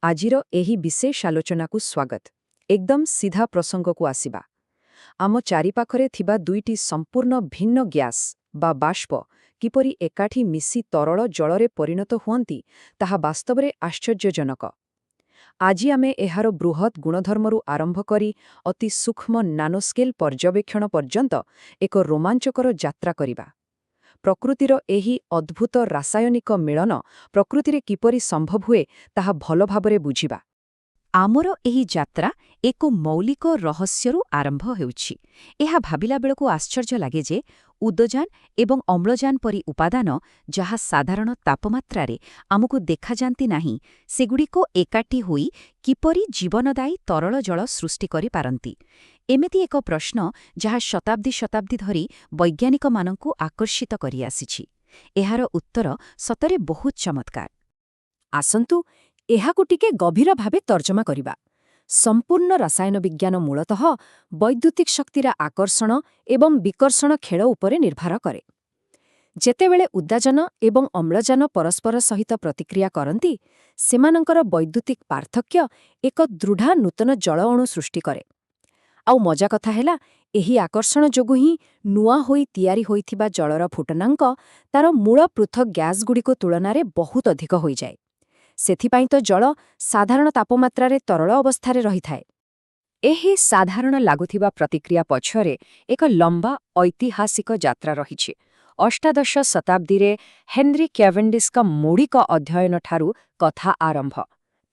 ଆଜିର ଏହି ବିଶେଷ ଆଲୋଚନାକୁ ସ୍ୱାଗତ। ଏକଦମ ସିଧା ପ୍ରସଙ୍ଗକୁ ଆସିବା। ଆମ ଚାରିପାଖରେ ଥିବା ଦୁଇଟି ସମ୍ପୂର୍ଣ୍ଣ ଭିନ୍ନ ଗ୍ୟାସ୍ ବା ବାଷ୍ପ କିପରି ଏକାଠି ମିଶି ତରଳ ଜଳରେ ପରିଣତ ହୁଅନ୍ତି, ତାହା ବାସ୍ତବରେ ଆଶ୍ଚର୍ଯ୍ୟଜନକ। ଆଜି ଆମେ ଏହାର ବୃହତ୍ ଗୁଣଧର୍ମରୁ ଆରମ୍ଭ କରି ଅତି ସୂକ୍ଷ୍ମ ନାନୋସ୍କେଲ୍ ପର୍ଯ୍ୟବେକ୍ଷଣ ପର୍ଯ୍ୟନ୍ତ ଏକ ରୋମାଞ୍ଚକର ଯାତ୍ରା କରିବା। ପ୍ରକୃତିର ଏହି ଅଦ୍ଭୁତ ରାସାୟନିକ ମିଳନ ପ୍ରକୃତିରେ କିପରି ସମ୍ଭବ ହୁଏ, ତାହା ଭଲ ଭାବରେ ବୁଝିବା। ଆମର ଏହି ଯାତ୍ରା ଏକ ମୌଳିକ ରହସ୍ୟରୁ ଆରମ୍ଭ ହେଉଛି। ଏହା ଭାବିଲା ବେଳକୁ ଆଶ୍ଚର୍ଯ୍ୟ ଲାଗେ ଯେ ଉଦଜାନ ଏବଂ ଅମ୍ଳଜାନ ପରି ଉପାଦାନ, ଯାହା ସାଧାରଣ ତାପମାତ୍ରାରେ ଆମକୁ ଦେଖାଯାନ୍ତି ନାହିଁ, ସେଗୁଡ଼ିକ ଏକାଠି ହୋଇ କିପରି ଜୀବନଦାୟୀ ତରଳ ଜଳ ସୃଷ୍ଟି କରିପାରନ୍ତି। ଏମିତି ଏକ ପ୍ରଶ୍ନ ଯାହା ଶତାବ୍ଦୀ ଶତାବ୍ଦୀ ଧରି ବୈଜ୍ଞାନିକମାନଙ୍କୁ ଆକର୍ଷିତ କରିଆସିଛି। ଏହାର ଉତ୍ତର ସତରେ ବହୁତ ଚମତ୍କାର। ଆସନ୍ତୁ ଏହାକୁ ଟିକେ ଗଭୀର ଭାବେ ତର୍ଜମା କରିବା। ସମ୍ପୂର୍ଣ୍ଣ ରସାୟନ ବିଜ୍ଞାନ ମୂଳତଃ ବୈଦ୍ୟୁତିକ ଶକ୍ତିର ଆକର୍ଷଣ ଏବଂ ବିକର୍ଷଣ ଖେଳ ଉପରେ ନିର୍ଭର କରେ। ଯେତେବେଳେ ଉଦ୍ଜାନ ଏବଂ ଅମ୍ଳଜାନ ପରସ୍ପର ସହିତ ପ୍ରତିକ୍ରିୟା କରନ୍ତି, ସେମାନଙ୍କର ବୈଦ୍ୟୁତିକ ପାର୍ଥକ୍ୟ ଏକ ଦୃଢ଼ ନୂତନ ଜଳ ଅଣୁ ସୃଷ୍ଟି କରେ। ଆଉ ମଜା କଥା ହେଲା, ଏହି ଆକର୍ଷଣ ଯୋଗୁଁ ହିଁ ନୂଆ ହୋଇ ତିଆରି ହୋଇଥିବା ଜଳର ଫୁଟନାଙ୍କ ତାର ମୂଳ ପୃଥକ୍ ଗ୍ୟାସ୍ଗୁଡ଼ିକ ତୁଳନାରେ ବହୁତ ଅଧିକ ହୋଇଯାଏ। ସେଥିପାଇଁ ତ ଜଳ ସାଧାରଣ ତାପମାତ୍ରାରେ ତରଳ ଅବସ୍ଥାରେ ରହିଥାଏ। ଏହି ସାଧାରଣ ଲାଗୁଥିବା ପ୍ରତିକ୍ରିୟା ପଛରେ ଏକ ଲମ୍ବା ଐତିହାସିକ ଯାତ୍ରା ରହିଛି। 18ଶ ଶତାବ୍ଦୀରେ ହେନରୀ କ୍ୟାଭେଣ୍ଡିସ୍ଙ୍କ ମୌଳିକ ଅଧ୍ୟୟନଠାରୁ କଥା ଆରମ୍ଭ।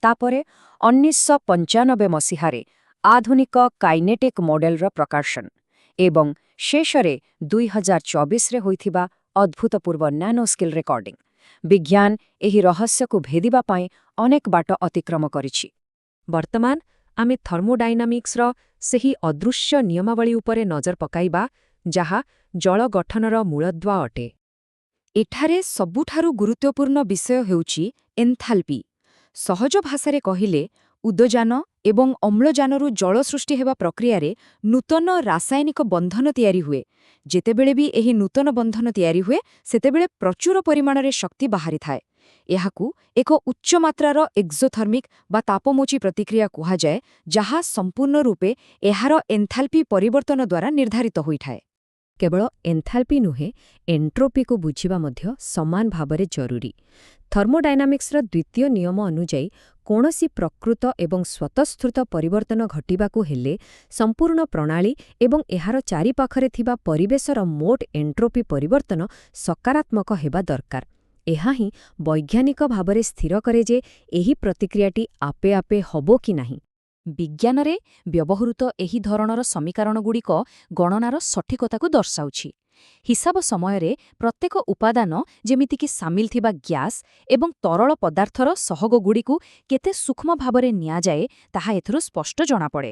ତାପରେ 1995 ମସିହାରେ ଆଧୁନିକ କାଇନେଟିକ୍ ମଡେଲର ପ୍ରକାଶନ ଏବଂ ଶେଷରେ 2024ରେ ହୋଇଥିବା ଅଦ୍ଭୁତପୂର୍ବ ନାନୋସ୍କେଲ୍ ରେକର୍ଡିଂ। ବିଜ୍ଞାନ ଏହି ରହସ୍ୟକୁ ଭେଦିବା ପାଇଁ ଅନେକ ବାଟ ଅତିକ୍ରମ କରିଛି। ବର୍ତ୍ତମାନ ଆମେ ଥର୍ମୋଡାଇନାମିକ୍ସର ସେହି ଅଦୃଶ୍ୟ ନିୟମାବଳୀ ଉପରେ ନଜର ପକାଇବା, ଯାହା ଜଳ ଗଠନର ମୂଳଦୁଆ ଅଟେ। ଏଠାରେ ସବୁଠାରୁ ଗୁରୁତ୍ୱପୂର୍ଣ୍ଣ ବିଷୟ ହେଉଛି ଏନ୍ଥାଲ୍ପି। ସହଜ ଭାଷାରେ କହିଲେ, ଉଦଜାନ ଏବଂ ଅମ୍ଳଜାନରୁ ଜଳ ସୃଷ୍ଟି ହେବା ପ୍ରକ୍ରିୟାରେ ନୂତନ ରାସାୟନିକ ବନ୍ଧନ ତିଆରି ହୁଏ। ଯେତେବେଳେ ବି ଏହି ନୂତନ ବନ୍ଧନ ତିଆରି ହୁଏ, ସେତେବେଳେ ପ୍ରଚୁର ପରିମାଣରେ ଶକ୍ତି ବାହାରିଥାଏ। ଏହାକୁ ଏକ ଉଚ୍ଚମାତ୍ରାର ଏକ୍ସୋଥର୍ମିକ୍ ବା ତାପମୋଚୀ ପ୍ରତିକ୍ରିୟା କୁହାଯାଏ, ଯାହା ସମ୍ପୂର୍ଣ୍ଣ ରୂପେ ଏହାର ଏନ୍ଥାଲ୍ପି ପରିବର୍ତ୍ତନ ଦ୍ୱାରା ନିର୍ଦ୍ଧାରିତ ହୋଇଥାଏ। କେବଳ ଏନ୍ଥାଲ୍ପି ନୁହେଁ, ଏଣ୍ଟ୍ରୋପିକୁ ବୁଝିବା ମଧ୍ୟ ସମାନ ଭାବରେ ଜରୁରୀ। ଥର୍ମୋଡାଇନାମିକ୍ସର ଦ୍ୱିତୀୟ ନିୟମ ଅନୁଯାୟୀ, କୌଣସି ପ୍ରକୃତ ଏବଂ ସ୍ୱତଃସ୍ଫୂର୍ତ୍ତ ପରିବର୍ତ୍ତନ ଘଟିବାକୁ ହେଲେ ସମ୍ପୂର୍ଣ୍ଣ ପ୍ରଣାଳୀ ଏବଂ ଏହାର ଚାରିପାଖରେ ଥିବା ପରିବେଶର ମୋଟ ଏଣ୍ଟ୍ରୋପି ପରିବର୍ତ୍ତନ ସକାରାତ୍ମକ ହେବା ଦରକାର। ଏହା ହିଁ ବୈଜ୍ଞାନିକ ଭାବରେ ସ୍ଥିର କରେ ଯେ ଏହି ପ୍ରତିକ୍ରିୟାଟି ଆପେ ଆପେ ହେବ କି ନାହିଁ। ବିଜ୍ଞାନରେ ବ୍ୟବହୃତ ଏହି ଧରଣର ସମୀକରଣଗୁଡ଼ିକ ଗଣନାର ସଠିକତାକୁ ଦର୍ଶାଉଛି। ହିସାବ ସମୟରେ ପ୍ରତ୍ୟେକ ଉପାଦାନ, ଯେମିତିକି ସାମିଲ ଥିବା ଗ୍ୟାସ୍ ଏବଂ ତରଳ ପଦାର୍ଥର ସହଗଗୁଡ଼ିକୁ କେତେ ସୂକ୍ଷ୍ମ ଭାବରେ ନିଆଯାଏ, ତାହା ଏଥିରୁ ସ୍ପଷ୍ଟ ଜଣାପଡ଼େ।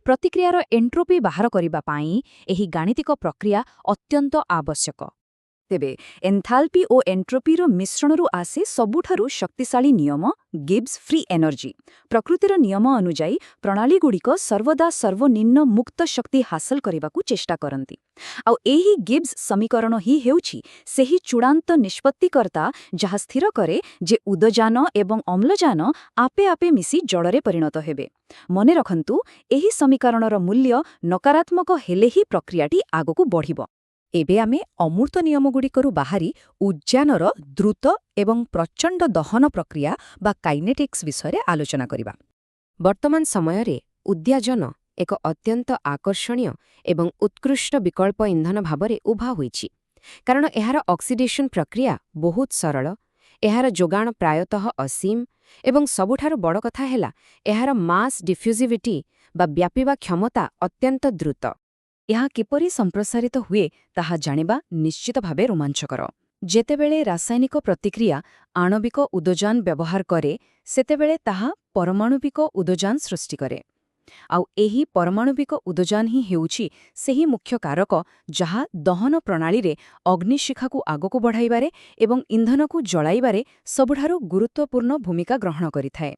ପ୍ରତିକ୍ରିୟାର ଏଣ୍ଟ୍ରୋପି ବାହାର କରିବା ପାଇଁ ଏହି ଗାଣିତିକ ପ୍ରକ୍ରିୟା ଅତ୍ୟନ୍ତ ଆବଶ୍ୟକ। ତେବେ ଏନ୍ଥାଲ୍ପି ଓ ଏଣ୍ଟ୍ରୋପିର ମିଶ୍ରଣରୁ ଆସେ ସବୁଠାରୁ ଶକ୍ତିଶାଳୀ ନିୟମ, ଗିବ୍ସ ଫ୍ରି ଏନର୍ଜି। ପ୍ରକୃତିର ନିୟମ ଅନୁଯାୟୀ ପ୍ରଣାଳୀଗୁଡ଼ିକ ସର୍ବଦା ସର୍ବନିମ୍ନ ମୁକ୍ତ ଶକ୍ତି ହାସଲ କରିବାକୁ ଚେଷ୍ଟା କରନ୍ତି। ଆଉ ଏହି ଗିବ୍ସ ସମୀକରଣ ହିଁ ହେଉଛି ସେହି ଚୂଡ଼ାନ୍ତ ନିଷ୍ପତ୍ତିକର୍ତ୍ତା, ଯାହା ସ୍ଥିର କରେ ଯେ ଉଦଜାନ ଏବଂ ଅମ୍ଳଜାନ ଆପେ ଆପେ ମିଶି ଜଳରେ ପରିଣତ ହେବେ। ମନେ ରଖନ୍ତୁ, ଏହି ସମୀକରଣର ମୂଲ୍ୟ ନକାରାତ୍ମକ ହେଲେ ହିଁ ପ୍ରକ୍ରିୟାଟି ଆଗକୁ ବଢ଼ିବ। ଏବେ ଆମେ ଅମୂର୍ତ୍ତ ନିୟମଗୁଡ଼ିକରୁ ବାହାରି ଉଦ୍ଜାନର ଦ୍ରୁତ ଏବଂ ପ୍ରଚଣ୍ଡ ଦହନ ପ୍ରକ୍ରିୟା ବା କାଇନେଟିକ୍ସ ବିଷୟରେ ଆଲୋଚନା କରିବା। ବର୍ତ୍ତମାନ ସମୟରେ ଉଦ୍ଜାନ ଏକ ଅତ୍ୟନ୍ତ ଆକର୍ଷଣୀୟ ଏବଂ ଉତ୍କୃଷ୍ଟ ବିକଳ୍ପ ଇନ୍ଧନ ଭାବରେ ଉଭା ହୋଇଛି, କାରଣ ଏହାର ଅକ୍ସିଡେସନ ପ୍ରକ୍ରିୟା ବହୁତ ସରଳ, ଏହାର ଯୋଗାଣ ପ୍ରାୟତଃ ଅସୀମ ଏବଂ ସବୁଠାରୁ ବଡ଼ କଥା ହେଲା, ଏହାର ମାସ୍ ଡିଫ୍ୟୁଜିଭିଟି ବା ବ୍ୟାପିବା କ୍ଷମତା ଅତ୍ୟନ୍ତ ଦ୍ରୁତ। ଏହା କିପରି ସମ୍ପ୍ରସାରିତ ହୁଏ, ତାହା ଜାଣିବା ନିଶ୍ଚିତ ଭାବେ ରୋମାଞ୍ଚକର। ଯେତେବେଳେ ରାସାୟନିକ ପ୍ରତିକ୍ରିୟା ଆଣବିକ ଉଦଜାନ ବ୍ୟବହାର କରେ, ସେତେବେଳେ ତାହା ପରମାଣୁବିକ ଉଦଜାନ ସୃଷ୍ଟି କରେ। ଆଉ ଏହି ପରମାଣୁବିକ ଉଦଜାନ ହିଁ ହେଉଛି ସେହି ମୁଖ୍ୟ କାରକ, ଯାହା ଦହନ ପ୍ରଣାଳୀରେ ଅଗ୍ନିଶିଖାକୁ ଆଗକୁ ବଢ଼ାଇବାରେ ଏବଂ ଇନ୍ଧନକୁ ଜଳାଇବାରେ ସବୁଠାରୁ ଗୁରୁତ୍ୱପୂର୍ଣ୍ଣ ଭୂମିକା ଗ୍ରହଣ କରିଥାଏ।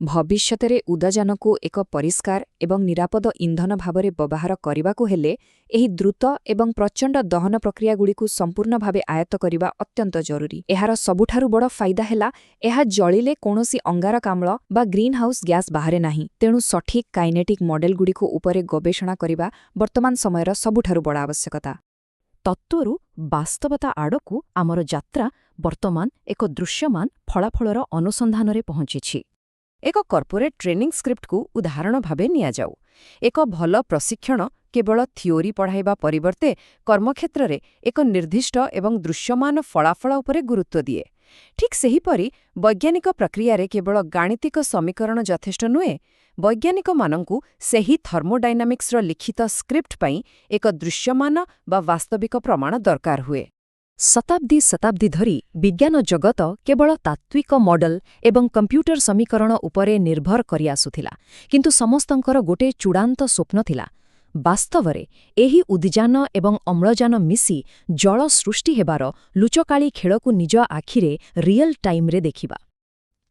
ଭବିଷ୍ୟତରେ ଉଦଯାନକୁ ଏକ ପରିଷ୍କାର ଏବଂ ନିରାପଦ ଇନ୍ଧନ ଭାବରେ ବ୍ୟବହାର କରିବାକୁ ହେଲେ ଏହି ଦ୍ରୁତ ଏବଂ ପ୍ରଚଣ୍ଡ ଦହନ ପ୍ରକ୍ରିୟାଗୁଡ଼ିକୁ ସମ୍ପୂର୍ଣ୍ଣ ଭାବେ ଆୟତ୍ତ କରିବା ଅତ୍ୟନ୍ତ ଜରୁରୀ। ଏହାର ସବୁଠାରୁ ବଡ଼ ଫାଇଦା ହେଲା, ଏହା ଜଳିଲେ କୌଣସି ଅଙ୍ଗାରକାମ୍ଳ ବା ଗ୍ରୀନ୍ ହାଉସ୍ ଗ୍ୟାସ୍ ବାହାରେ ନାହିଁ। ତେଣୁ ସଠିକ୍ କାଇନେଟିକ୍ ମଡେଲଗୁଡ଼ିକୁ ଉପରେ ଗବେଷଣା କରିବା ବର୍ତ୍ତମାନ ସମୟର ସବୁଠାରୁ ବଡ଼ ଆବଶ୍ୟକତା। ତତ୍ତ୍ୱରୁ ବାସ୍ତବତା ଆଡ଼କୁ ଆମର ଯାତ୍ରା ବର୍ତ୍ତମାନ ଏକ ଦୃଶ୍ୟମାନ ଫଳାଫଳର ଅନୁସନ୍ଧାନରେ ପହଞ୍ଚିଛି। ଏକ କର୍ପୋରେଟ୍ ଟ୍ରେନିଂ ସ୍କ୍ରିପ୍ଟକୁ ଉଦାହରଣ ଭାବେ ନିଆଯାଉ। ଏକ ଭଲ ପ୍ରଶିକ୍ଷଣ କେବଳ ଥିଓରି ପଢ଼ାଇବା ପରିବର୍ତ୍ତେ କର୍ମକ୍ଷେତ୍ରରେ ଏକ ନିର୍ଦ୍ଦିଷ୍ଟ ଏବଂ ଦୃଶ୍ୟମାନ ଫଳାଫଳ ଉପରେ ଗୁରୁତ୍ୱ ଦିଏ। ଠିକ୍ ସେହିପରି ବୈଜ୍ଞାନିକ ପ୍ରକ୍ରିୟାରେ କେବଳ ଗାଣିତିକ ସମୀକରଣ ଯଥେଷ୍ଟ ନୁହେଁ, ବୈଜ୍ଞାନିକମାନଙ୍କୁ ସେହି ଥର୍ମୋଡାଇନାମିକ୍ସର ଲିଖିତ ସ୍କ୍ରିପ୍ଟ ପାଇଁ ଏକ ଦୃଶ୍ୟମାନ ବା ବାସ୍ତବିକ ପ୍ରମାଣ ଦରକାର ହୁଏ। ଶତାବ୍ଦୀ ଶତାବ୍ଦୀ ଧରି ବିଜ୍ଞାନ ଜଗତ କେବଳ ତାତ୍ତ୍ୱିକ ମଡେଲ ଏବଂ କମ୍ପ୍ୟୁଟର ସମୀକରଣ ଉପରେ ନିର୍ଭର କରିଆସୁଥିଲା। କିନ୍ତୁ ସମସ୍ତଙ୍କର ଗୋଟେ ଚୂଡ଼ାନ୍ତ ସ୍ୱପ୍ନ ଥିଲା, ବାସ୍ତବରେ ଏହି ଉଦ୍ଜାନ ଏବଂ ଅମ୍ଳଜାନ ମିଶି ଜଳ ସୃଷ୍ଟି ହେବାର ଲୁଚକାଳି ଖେଳକୁ ନିଜ ଆଖିରେ ରିଅଲ୍ ଟାଇମ୍ରେ ଦେଖିବା।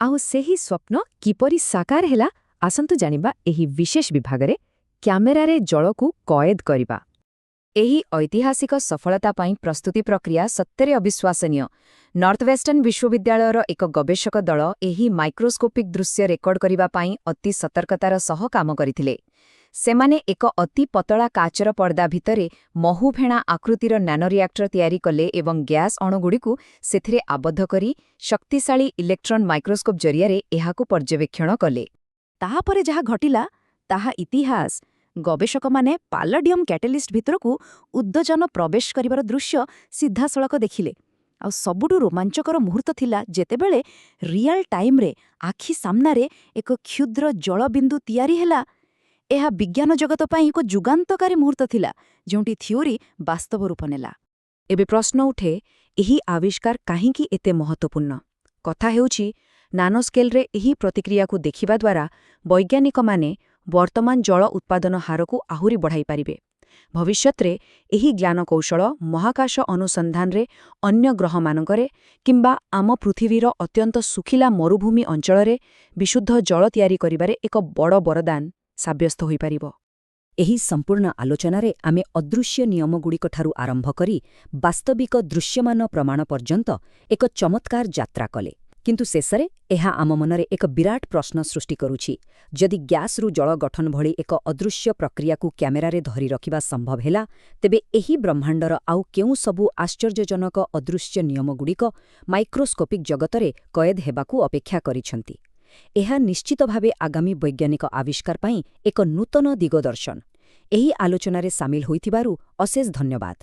ଆଉ ସେହି ସ୍ୱପ୍ନ କିପରି ସାକାର ହେଲା, ଆସନ୍ତୁ ଜାଣିବା ଏହି ବିଶେଷ ବିଭାଗରେ, କ୍ୟାମେରାରେ ଜଳକୁ କଏଦ କରିବା। ଏହି ଐତିହାସିକ ସଫଳତା ପାଇଁ ପ୍ରସ୍ତୁତି ପ୍ରକ୍ରିୟା ସତରେ ଅବିଶ୍ୱାସନୀୟ। ନର୍ଥୱେଷ୍ଟର୍ଣ୍ଣ ବିଶ୍ୱବିଦ୍ୟାଳୟର ଏକ ଗବେଷକ ଦଳ ଏହି ମାଇକ୍ରୋସ୍କୋପିକ୍ ଦୃଶ୍ୟ ରେକର୍ଡ କରିବା ପାଇଁ ଅତି ସତର୍କତାର ସହ କାମ କରିଥିଲେ। ସେମାନେ ଏକ ଅତି ପତଳା କାଚର ପର୍ଦ୍ଦା ଭିତରେ ମହୁଫେଣା ଆକୃତିର ନାନୋରିଆକ୍ଟର ତିଆରି କଲେ ଏବଂ ଗ୍ୟାସ୍ ଅଣୁଗୁଡ଼ିକୁ ସେଥିରେ ଆବଦ୍ଧ କରି ଶକ୍ତିଶାଳୀ ଇଲେକ୍ଟ୍ରନ୍ ମାଇକ୍ରୋସ୍କୋପ୍ ଜରିଆରେ ଏହାକୁ ପର୍ଯ୍ୟବେକ୍ଷଣ କଲେ। ତାହାପରେ ଯାହା ଘଟିଲା ତାହା ଇତିହାସ। ଗବେଷକମାନେ ପାଲାଡିୟମ୍ କ୍ୟାଟାଲିଷ୍ଟ ଭିତରକୁ ଉଦଜାନ ପ୍ରବେଶ କରିବାର ଦୃଶ୍ୟ ସିଧାସଳଖ ଦେଖିଲେ। ଆଉ ସବୁଠୁ ରୋମାଞ୍ଚକର ମୁହୂର୍ତ୍ତ ଥିଲା ଯେତେବେଳେ ରିଅଲ୍ ଟାଇମ୍ରେ ଆଖି ସାମ୍ନାରେ ଏକ କ୍ଷୁଦ୍ର ଜଳବିନ୍ଦୁ ତିଆରି ହେଲା। ଏହା ବିଜ୍ଞାନ ଜଗତ ପାଇଁ ଏକ ଯୁଗାନ୍ତକାରୀ ମୁହୂର୍ତ୍ତ ଥିଲା, ଯେଉଁଠି ଥିଓରି ବାସ୍ତବ ରୂପ ନେଲା। ଏବେ ପ୍ରଶ୍ନ ଉଠେ, ଏହି ଆବିଷ୍କାର କାହିଁକି ଏତେ ମହତ୍ତ୍ୱପୂର୍ଣ୍ଣ? କଥା ହେଉଛି, ନାନୋସ୍କେଲରେ ଏହି ପ୍ରତିକ୍ରିୟାକୁ ଦେଖିବା ଦ୍ୱାରା ବୈଜ୍ଞାନିକମାନେ ବର୍ତ୍ତମାନ ଜଳ ଉତ୍ପାଦନ ହାରକୁ ଆହୁରି ବଢ଼ାଇପାରିବେ। ଭବିଷ୍ୟତରେ ଏହି ଜ୍ଞାନକୌଶଳ ମହାକାଶ ଅନୁସନ୍ଧାନରେ, ଅନ୍ୟ ଗ୍ରହମାନଙ୍କରେ କିମ୍ବା ଆମ ପୃଥିବୀର ଅତ୍ୟନ୍ତ ଶୁଖିଲା ମରୁଭୂମି ଅଞ୍ଚଳରେ ବିଶୁଦ୍ଧ ଜଳ ତିଆରି କରିବାରେ ଏକ ବଡ଼ ବରଦାନ ସାବ୍ୟସ୍ତ ହୋଇପାରିବ। ଏହି ସମ୍ପୂର୍ଣ୍ଣ ଆଲୋଚନାରେ ଆମେ ଅଦୃଶ୍ୟ ନିୟମଗୁଡ଼ିକଠାରୁ ଆରମ୍ଭ କରି ବାସ୍ତବିକ ଦୃଶ୍ୟମାନ ପ୍ରମାଣ ପର୍ଯ୍ୟନ୍ତ ଏକ ଚମତ୍କାର ଯାତ୍ରା କଲେ। କିନ୍ତୁ ଶେଷରେ ଏହା ଆମ ମନରେ ଏକ ବିରାଟ ପ୍ରଶ୍ନ ସୃଷ୍ଟି କରୁଛି। ଯଦି ଗ୍ୟାସ୍ରୁ ଜଳ ଗଠନ ଭଳି ଏକ ଅଦୃଶ୍ୟ ପ୍ରକ୍ରିୟାକୁ କ୍ୟାମେରାରେ ଧରି ରଖିବା ସମ୍ଭବ ହେଲା, ତେବେ ଏହି ବ୍ରହ୍ମାଣ୍ଡର ଆଉ କେଉଁ ସବୁ ଆଶ୍ଚର୍ଯ୍ୟଜନକ ଅଦୃଶ୍ୟ ନିୟମଗୁଡ଼ିକ ମାଇକ୍ରୋସ୍କୋପିକ୍ ଜଗତରେ କଏଦ ହେବାକୁ ଅପେକ୍ଷା କରିଛନ୍ତି? ଏହା ନିଶ୍ଚିତ ଭାବେ ଆଗାମୀ ବୈଜ୍ଞାନିକ ଆବିଷ୍କାର ପାଇଁ ଏକ ନୂତନ ଦିଗଦର୍ଶନ। ଏହି ଆଲୋଚନାରେ ସାମିଲ ହୋଇଥିବାରୁ ଅଶେଷ ଧନ୍ୟବାଦ।